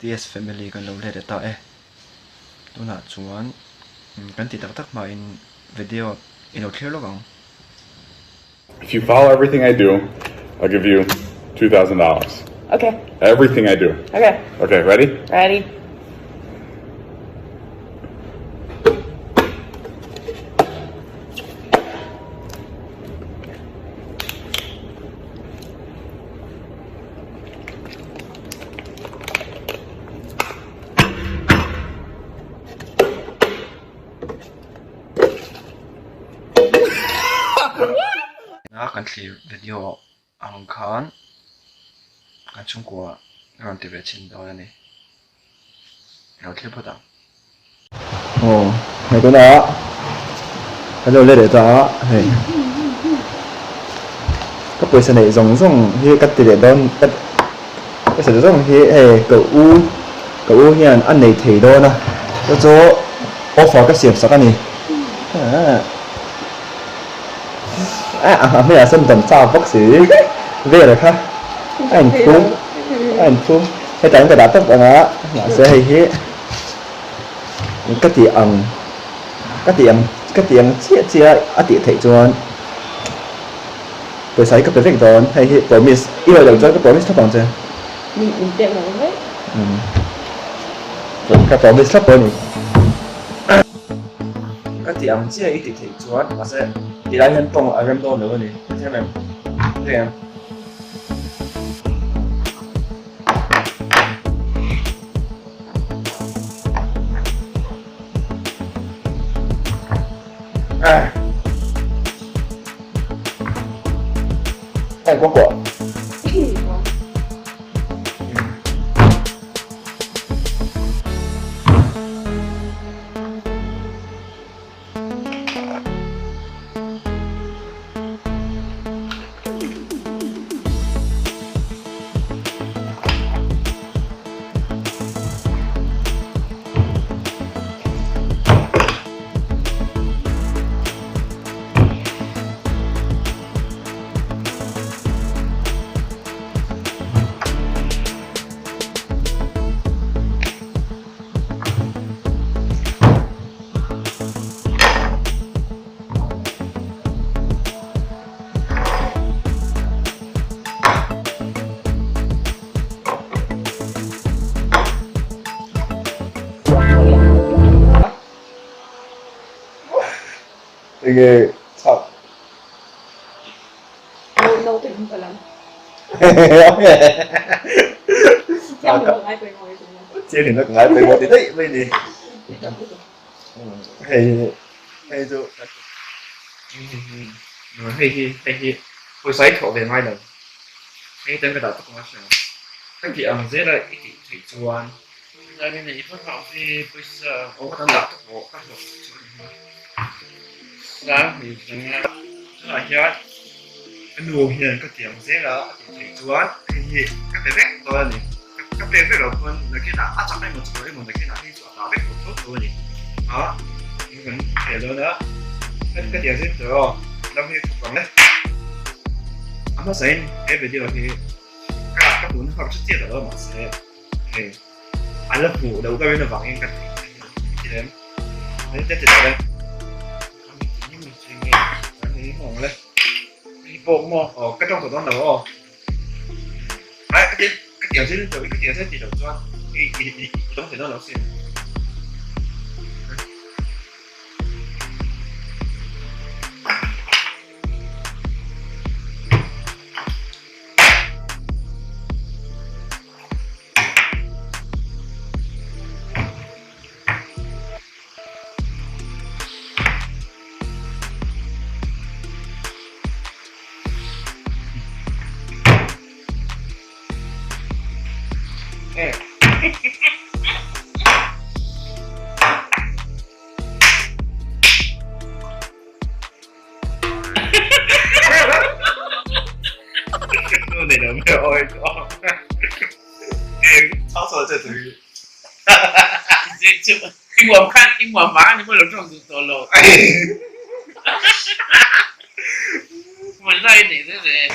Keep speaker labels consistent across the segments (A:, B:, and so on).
A: TS family kan lo let leh ta e. Tunah chuan kan ti tak tak hmain video i lo thlir lawk ang.
B: If you follow everything I do, I'll give you $2,000.
C: Okay.
B: Everything I do.
C: Okay.
B: Okay, ready?
C: Ready.
A: A kan thlir video ang khan kan chhungkua a rawn ti ve chhin dawn a ni. Lo thlir phawt ang. Aw hei tunah kan lo let leh ta a hei ka pawisa neih zawng zawng hi ka ti leh dawn ka pawisa zawng zawng hi hei ka u ka u hian a nei thei dawn a chu chu offer ka siam sak a ni a hmeiah sawn dawm chak bawk si vel kha a inphum a inphum hetah hian ka dah tawp ang a mahse hei hi. Ka tih ang ka tih ang ka tih ang chiah chiah a tih theih chuan pawisa hi ka pe vek dawn hei hi promise i rawi loh chuan ka promise thlap ang che.
C: Min in pek lo vek.
A: Ka promise thlap pawh a ni. Ka tih ang chiah i tih theih chuan mahse tilai hian tawng a rem dawn lo a ni. Hrethiam em? Hrethiam em? Hei kuah kuah. Enge chak.
C: No te in palang.
A: Chiang in ka ngai pawimawh ti daih mai ni. Hei hei chu hei hi hei hi pawisa i thawh ve ngai lo. Hei tan ka dah tak ang a hria. Ka tih ang zel a i tih theih chuan pawisa aw ka tan dah tak pawh ka hlawh chu a ni hi. Tunah hian ka nu hian ka tih ang zel a a tih theih chuan hei hi ka pe vek dawn a ni. Ka pek vek loh pawn nakinah a chak emaw chak lo emaw nakinah hei chu a ta vek tawh tho tho a ni. A eng kan hre dawn a, ka tih ang zel tawh aw, lam hi thawk ang e. A hmasain he video hi ka ka hmuhna kha ka hre chiah ta lo mahse hei a la hmuh loh ka rin avangin ka theih a ni. Hei te ti lo e. Ka tawng tawh dawn lo aw. Ai ka ti ka ti ang zel lo ka ti ang zel ti lo chuan i i i dawng thei dawn lo sin.
D: 我看我妈，你不能这样子做咯。我在你这里。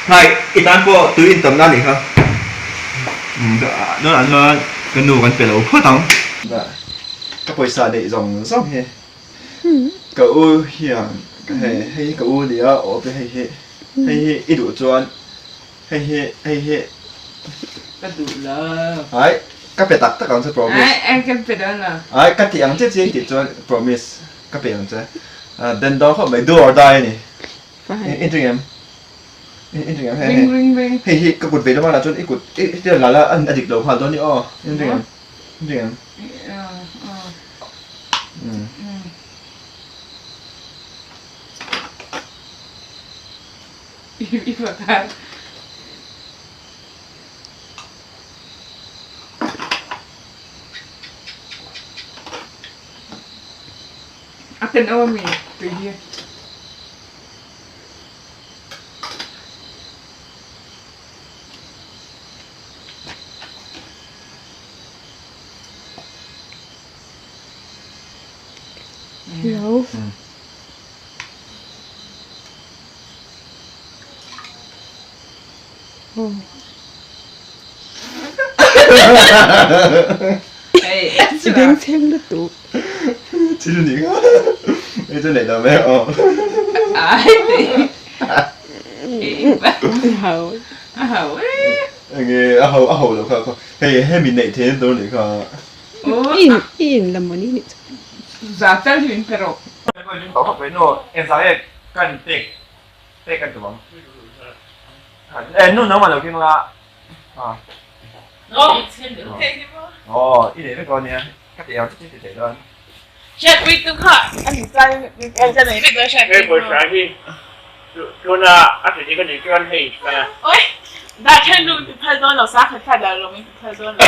A: Hai, i tan pawh tui in tam na nih kha. Tunah chuan ka nu kan pe lo phawt ang. Ka pawisa neih zawng zawng hi ka u hian hei hei hi ka u nia aw te hei hi hei hi i duh chuan hei hi hei hi
D: Ka duh lo.
A: Ai ka pe tak tak ang che promise.
D: Ai ai ka pe dawn lo.
A: Ai ka tih ang che che i tih chuan promise ka pe ang che. Den dawn khawp mai do or die a ni. I drink em? I drink em?
D: Ring ring ring.
A: Hei hi ka kut vei lamah lah chuan i kut i tia la la a dik lo nghal dawn ni aw. I drink em? I drink em?
D: I pakhat. A tenawm a mi tui hi.
C: Hello. I bengchheng lutuk.
A: Thil ni kha hei chu neih lo mai aw.
D: A ho e.
A: Enge a ho a ho lo kha hei hemi neih theih na tur nih kha.
C: I i in la mawni nih chu.
D: Za tal hi min pe rawh.
A: Kan pek pek kan tum ang. Eh nu nangmah lo keng la. Aw i nei vek dawn nia ka ti ang chi ti thei dawn.
D: Hriatpui tu kha a ni chai ka nei vek dawn hriatpui
E: Hei pawisa hi tuna a ti ka nih chuan hei ka.
D: Oi dah then lu ti phal dawn lo sa khat kha dah lo min ti phal dawn lo.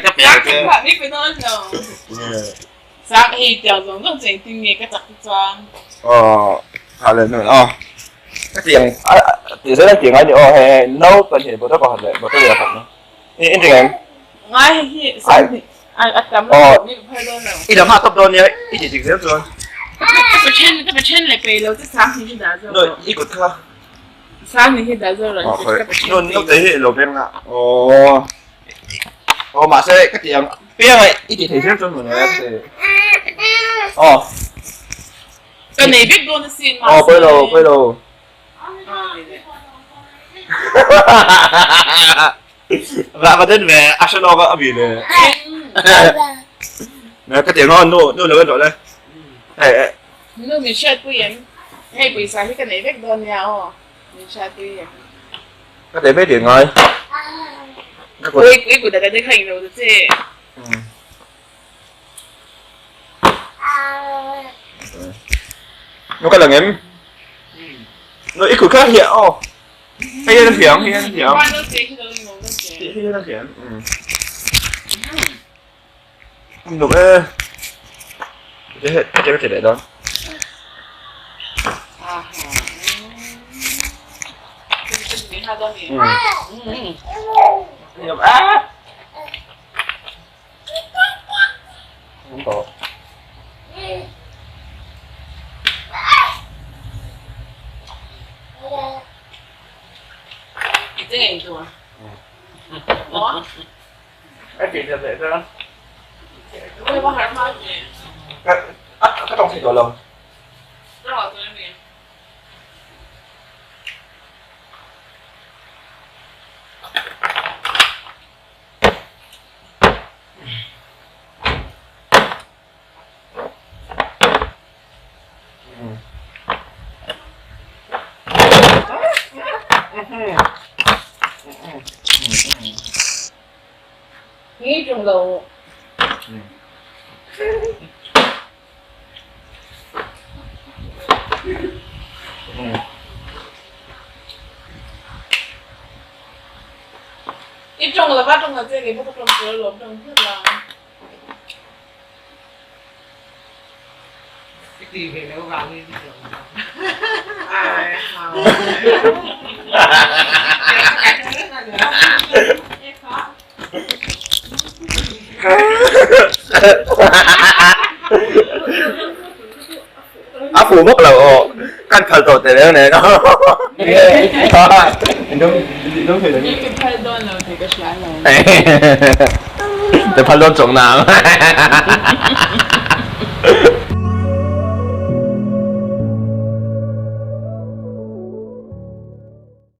A: Ka pe ang che.
D: Sa khat kha min pe dawn lo. Sang hei tiang zawng zawng chu engtin nge ka chak te chuan.
A: Aw tha leh hnuai aw ka ti ang a ti zel a ti ngai ni aw hei hei no pahnih bottle pakhat leh bottle leh pakhat ni in ring em.
D: Ngai hei hi sang hnih a tam lo mi phal dawn lo.
A: I lam ah tawp dawn nia i ti dik zel chuan.
D: Ka pe then ka pe then leh pei lo che sang hnih hi dah zawk
A: rawh. I kut kha.
D: Sang hnih hi dah zawk rawh ka pe then pei lo.
A: No te hi lo beng a aw. Aw mahse ka ti ang piang a i ti thei zel chuan maw nia te aw.
D: Ka nei vek dawn asin mahse.
A: Aw pawi lo pawi lo. Vah va den ve a hre lawk a a mi le. Nè ka ti ang aw nu nu lo en rawh le. Hei eh.
D: Nu min hriatpui em? Hei pawisa hi ka nei vek dawn nia aw. Min hriatpui em?
A: Ka teh mai tih ngai. Ka kut.
D: Ui ui kut a ka te kha ilo ta che.
A: No ka lang em? No i kut kha hiah aw. Hei hian a thiam, hei hian a thiam. Hei hian a thiam. Nuk e. Hei ka ti leh dawn. A ti leh leh dawn. Ka tawng thei tawh lo.
D: I tawng lova tawng la che kei pawh ka tawng tur alawm tawng phawt la.
E: I ti ve lo vangin i tawng lo.
D: Ai hau.
F: A fuh bawk lo aw. Kan phal tawh teh reng nen aw.
D: Ni ka phal dawn lo tih ka hria lo.
F: Ka phal dawn chawng nang.